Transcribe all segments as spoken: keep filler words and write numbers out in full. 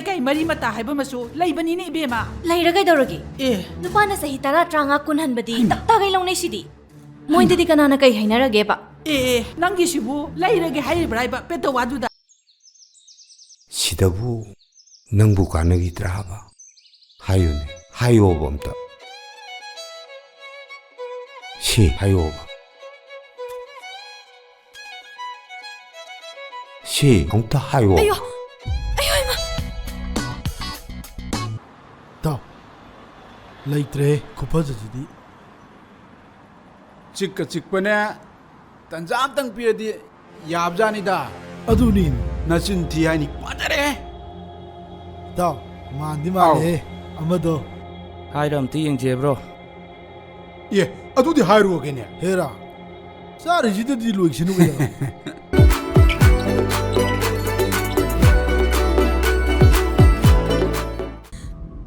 ꯀꯩ ꯃꯔꯤ ꯃꯇꯥ ꯍꯥꯏꯕ ꯑꯃꯁꯨ ꯂꯩꯕꯅꯤꯅꯦ, ꯏꯕꯦꯝꯃ꯫ ꯂꯩꯔ ꯀꯩꯗꯧꯔꯒꯦ? ꯑꯦ꯫ ꯅꯨꯄꯥꯅ ꯆꯍꯤ ꯇꯔꯥ, ꯇꯔꯥꯃꯉꯥ, ꯀꯨꯟ ꯍꯟꯕꯗꯤ ꯇꯞ ꯇꯥꯒꯩ ꯂꯧꯅꯩꯁꯤꯗꯤ꯫ ꯃꯣꯏꯗꯗꯤ ꯀꯅꯥꯅ ꯀꯩ ꯍꯥꯏꯅꯔꯒꯦꯕ? ꯑꯦ, ꯑꯦ, ꯅꯪꯒꯤꯁꯤꯕꯨ ꯂꯩꯔꯒꯦ ꯍꯥꯏꯔꯤꯕ꯭ꯔꯥ ꯍꯥꯏꯕ ꯄꯦꯇꯋꯥꯗꯨꯗ? ꯁꯤꯗꯕꯨ ꯅꯪꯕꯨ ꯀꯥꯟꯅꯈꯤꯗ꯭ꯔꯥ ꯍꯥꯏꯕ? ꯍꯥꯏꯌꯨꯅꯦ, ꯍꯥꯏꯌꯣꯕ ꯑꯝꯇ꯫ ꯁꯤ ꯍꯥꯏꯌꯣꯕ꯫ ꯁꯤ ꯑꯃꯨꯛꯇ ꯍꯥꯏꯌꯣ꯫ ꯑꯌꯣ! ꯑꯌꯣ, ꯏꯃꯥ! ꯇꯥꯎ, ꯂꯩꯇ꯭ꯔꯦ ꯈꯨꯐꯖꯁꯤꯗꯤ꯫ ꯆꯤꯛꯀ ꯆꯤꯛꯄꯅꯦ, ꯇꯟꯖꯥ ꯑꯝꯇꯪ ꯄꯤꯔꯗꯤ ꯌꯥꯕꯖꯥꯠꯅꯤꯗ꯫ ꯑꯗꯨꯅꯤ꯫ ꯅꯆꯤꯟ ꯊꯤ ꯍꯥꯏꯅꯤ, ꯐꯖꯔꯦ꯫ ꯇꯥꯎ, ꯃꯥꯟꯗꯤ ꯃꯥꯜꯂꯦꯍꯦ, ꯑꯃꯗꯣ꯫ ꯍꯥꯏꯔ ꯑꯝꯇ ꯌꯦꯡꯖꯦ, ꯕ꯭ꯔꯣ꯫ ꯑꯦ, ꯑꯗꯨꯗꯤ ꯍꯥꯏꯔꯨꯔꯒꯦꯅꯦ꯫ ꯍꯦꯔꯥ, ꯆꯥꯔꯤꯁꯤꯗꯗꯤ ꯂꯣꯏꯁꯅꯨ ꯀꯩꯗꯧꯔꯒꯦ?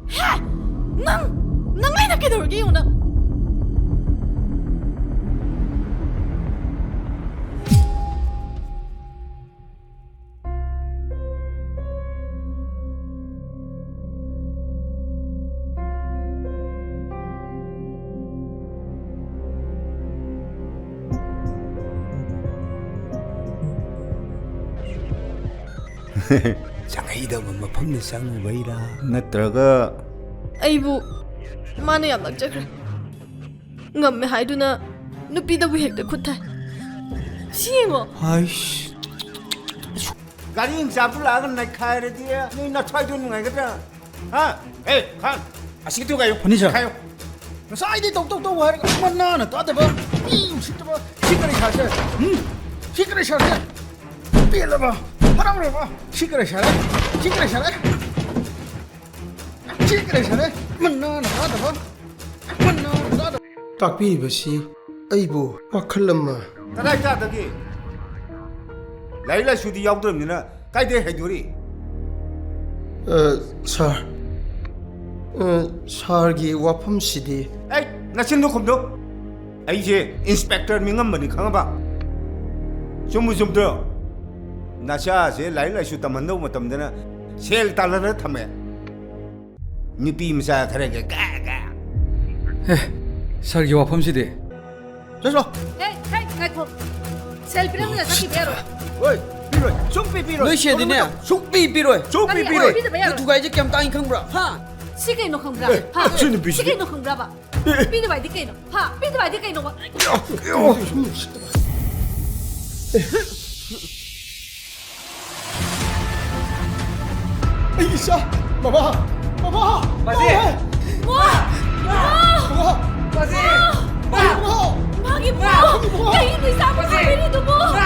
ꯍꯦ! ꯅꯪ, ꯅꯪ ꯑꯩꯅ ꯀꯩꯗꯧꯔꯒꯦ ꯌꯦꯡꯉꯨ ꯅꯪ꯫ ꯆꯪꯍꯩꯗꯕ ꯃꯐꯝꯗ ꯆꯪꯉꯨꯕꯩꯔꯥ? ꯅꯠꯇ꯭ꯔꯒ ꯑꯩꯕꯨ ꯃꯥꯅ ꯌꯥꯝ ꯂꯥꯛꯆꯈ꯭ꯔꯦ꯫ ꯉꯝꯃꯦ ꯍꯥꯏꯗꯨꯅ ꯅꯨꯄꯤꯗꯕꯨ ꯍꯦꯛꯇ ꯈꯨꯠ ꯊꯥꯏ꯫ ꯁꯤ ꯌꯦꯡꯉꯣ꯫ ꯍꯥꯏꯁ꯫ ꯒꯥꯔꯤ ꯏꯟꯆꯥꯔꯖꯇꯨ ꯂꯥꯛꯑꯒ ꯅꯩꯈꯥꯏꯔꯗꯤ ꯅꯣꯏ ꯅꯊ꯭ꯋꯥꯏꯗꯨ ꯅꯨꯡꯉꯥꯏꯒꯗ꯭ꯔꯥ? ꯍꯥ? ꯑꯦ, ꯈꯥꯟ! ꯑꯁꯤꯒꯤꯗꯨ ꯀꯥꯏꯌꯣ꯫ ꯐꯅꯤ, ꯁꯥꯔ꯫ ꯀꯥꯏꯌꯣ꯫ ꯉꯁꯥꯏꯗꯤ ꯇꯧ ꯇꯧ ꯇꯧ ꯍꯥꯏꯔꯒ ꯃꯅꯥꯅ ꯇꯥꯗꯕ, ꯃꯤ ꯎꯁꯤꯠꯇꯕ, ꯁꯤ ꯀꯔꯤ ꯁꯥꯔꯁꯦ? ꯎꯝ? ꯁꯤ ꯀꯔꯤ ꯁꯥꯔꯁꯦ? ꯄꯦꯜꯂꯕ, ꯍꯔꯥꯎꯔꯕ, ꯁꯤ ꯀꯔꯤ ꯁꯥꯔꯦ? ꯁꯤ ꯀꯔꯤ ꯁꯥꯔꯦ? ꯁꯤ ꯀꯔꯤ ꯁꯥꯔꯦ? ꯃꯅꯥꯅ ꯇꯥꯗꯕ, ꯃꯅꯥꯅ ꯇꯥꯗꯕ꯫ ꯇꯥꯛꯄꯤꯔꯤꯕꯁꯤ ꯑꯩꯕꯨ ꯋꯥꯈꯜ ꯑꯃ꯫ ꯀꯗꯥꯏ ꯆꯥꯗꯒꯦ? ꯂꯥꯏꯔꯤꯛ ꯂꯥꯏꯁꯨꯗꯤ ꯌꯥꯎꯗ꯭ꯔꯕꯅꯤꯅ ꯀꯥꯏꯗꯩ ꯍꯩꯗꯣꯔꯤ? ꯑ, ꯁꯥꯔ, ꯑ, ꯁꯥꯔꯒꯤ ꯋꯥꯐꯝꯁꯤꯗꯤ꯫ ꯑꯩ, ꯅꯆꯤꯟꯗꯣ ꯈꯨꯝꯗꯣꯛ꯫ ꯑꯩꯁꯦ ꯏꯟꯁꯄꯦꯛꯇꯔ ꯃꯤꯉꯝꯕꯅꯤ, ꯈꯪꯉꯕ? ꯆꯨꯝꯕꯨ ꯆꯨꯝꯗ꯭ꯔꯣ? ꯅꯆꯥꯁꯦ ꯂꯥꯏꯔꯤꯛ ꯂꯥꯏꯁꯨ ꯇꯝꯍꯟꯗꯧ ꯃꯇꯝꯗꯅ ꯁꯦꯜ ꯇꯥꯜꯂꯒ ꯊꯝꯃꯦ꯫ ꯅꯨꯄꯤ ꯃꯆꯥ ꯈꯔꯒ ꯀꯥ ꯀꯥ꯫ ꯑꯦ, ꯁꯥꯔꯒꯤ ꯋꯥꯐꯝꯁꯤꯗꯤ? ꯆꯠꯂꯣ꯫ ꯑꯦ, ꯍꯦ, ꯉꯥꯏꯈꯣ꯫ ꯁꯦꯜ ꯄꯤꯔꯝꯗꯅ ꯆꯠꯈꯤꯕ ꯌꯥꯔꯣꯏ꯫ ꯍꯣꯏ, ꯄꯤꯔꯣꯏ꯫ ꯁꯨꯡꯄꯤ ꯄꯤꯔꯣꯏ꯫ ꯅꯣꯏ ꯁꯦꯜꯗꯤꯅꯦ ꯁꯨꯡꯄꯤ ꯄꯤꯔꯣꯏ꯫ ꯁꯨꯡꯄꯤ ꯀꯔꯤ ꯄꯤꯔꯣꯏ꯫ ꯄꯤꯗꯕ ꯌꯥꯔꯣꯏ? ꯅꯣꯏ ꯊꯨꯒꯥꯏꯁꯦ ꯀꯌꯥꯝ ꯇꯥꯡꯉꯤ ꯈꯪꯕ꯭ꯔꯥ? ꯍꯥ? ꯁꯤ ꯀꯩꯅꯣ ꯈꯪꯕ꯭ꯔꯥ? ꯑꯦ, ꯍꯥ? ꯁꯤ ꯅꯨꯄꯤꯁꯤꯗꯤ꯫ ꯁꯤ ꯀꯩꯅꯣ ꯈꯪꯕ꯭ꯔꯥꯕ? ꯑꯦ, ꯑꯦ꯫ ꯄꯤꯗꯕ ꯍꯥꯏꯗꯤ ꯀꯩꯅꯣ? ꯍꯥ? ꯄꯤꯗꯕ ꯍꯥꯏꯗꯤ ꯀꯩꯅꯣꯕ? ꯑꯩꯒꯤ ꯏꯆꯥ! ꯃꯃꯥ! ꯃꯃꯥ! ꯃꯥꯁꯦ! ꯃꯃꯥ! ꯃꯃꯥ! ꯃꯃꯥ! ꯃꯥꯁꯦ! ꯃꯃꯥ! ꯃꯥꯒꯤ ꯃꯃꯥ! ꯃꯥꯒꯤ ꯃꯃꯥ! ꯃꯥꯒꯤ ꯃꯃꯥ! ꯀꯩꯒꯤꯅꯣ ꯏꯆꯥꯕꯨ ꯃꯥꯁꯦ! ꯈꯥꯝꯕꯤꯔꯤꯗꯨꯕꯨ? ꯃꯥ!